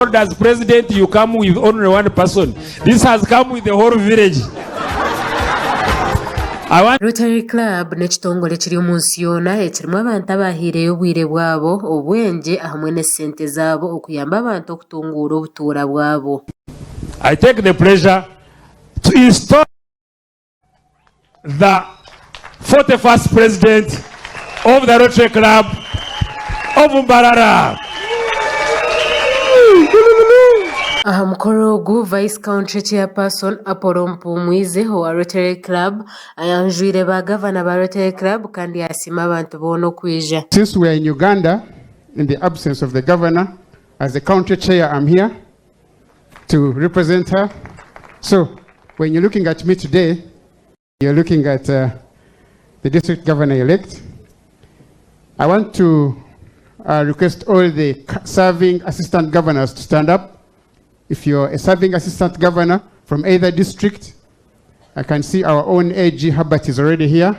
As president you come with only one person. This has come with the whole village. I want Rotary Club n'ekitongore ekiri omu nsi yoona ekirimu abantu abahaireyo obwire bwabo, obwengye ahamwe n'esente zaabo okuyamba abantu okutunguura obutuura bwabo. I take the pleasure to install the 41st president of the Rotary Club of Mbarara. Aha mukoro ogu, Vice Country Chairperson Apollo Mpumwize owa Rotary Club ayanjwire ba Gavana ba Rotary Club kandi yasiima abantu boona okwija. Since we are in Uganda, in the absence of the governor, as the country chair, I'm here to represent her. So when you're looking at me today, you're looking at uh, the district governor-elect. I want to uh, request all the serving assistant governors to stand up. If you're a serving assistant governor from either district, I can see our own AG Herbert is already here.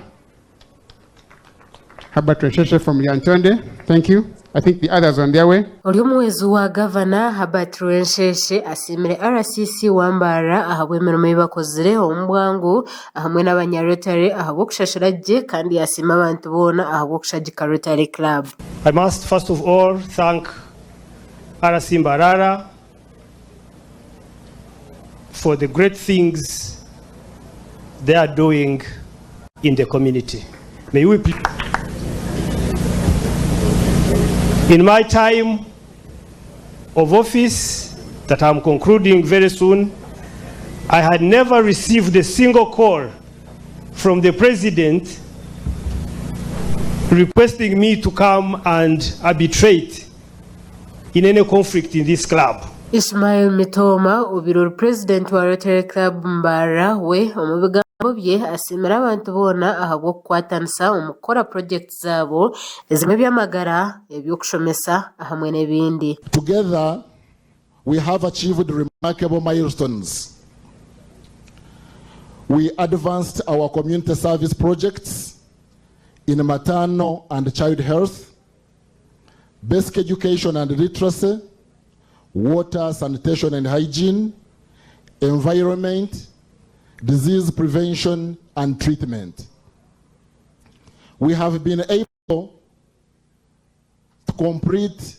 Herbert Rwensheeshe from Lyantonde, thank you. I think the others on their way. Ori omuhwezi wa Gavana, Herbert Rwensheeshe asiimire RCC wa Mbarara ahabw'emirimo ei bakozire omu bwangu ahamwe n'abanya Rotary ahabw'okushashura gye kandi yasiima abantu boona ahabw'okushagika Rotary Club. I must first of all thank RC Mbarara for the great things they are doing in the community. May we please. In my time of office that I'm concluding very soon, I had never received a single call from the president requesting me to come and arbitrate in any conflict in this club. Ismail Mitooma obaire ori purezidenti wa Rotary Club Mbarara we omu bigambo bye asiimire abantu boona ahabw'okukwatanisa omu kukora purogyekiti zaabo ezirimu eby'amagara, eby'okushomesa ahamwe n'ebindi. Together, we have achieved remarkable milestones. We advanced our community service projects in maternal and child health, basic education and literacy, water, sanitation and hygiene, environment, disease prevention and treatment. We have been able to complete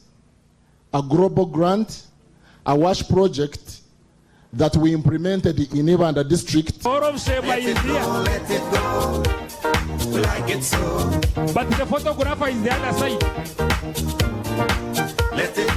a global grant, a WASH project that we implemented in Ibanda district. All of Sheba is here. Let it go. We like it so. But the photographer is the other side. Let it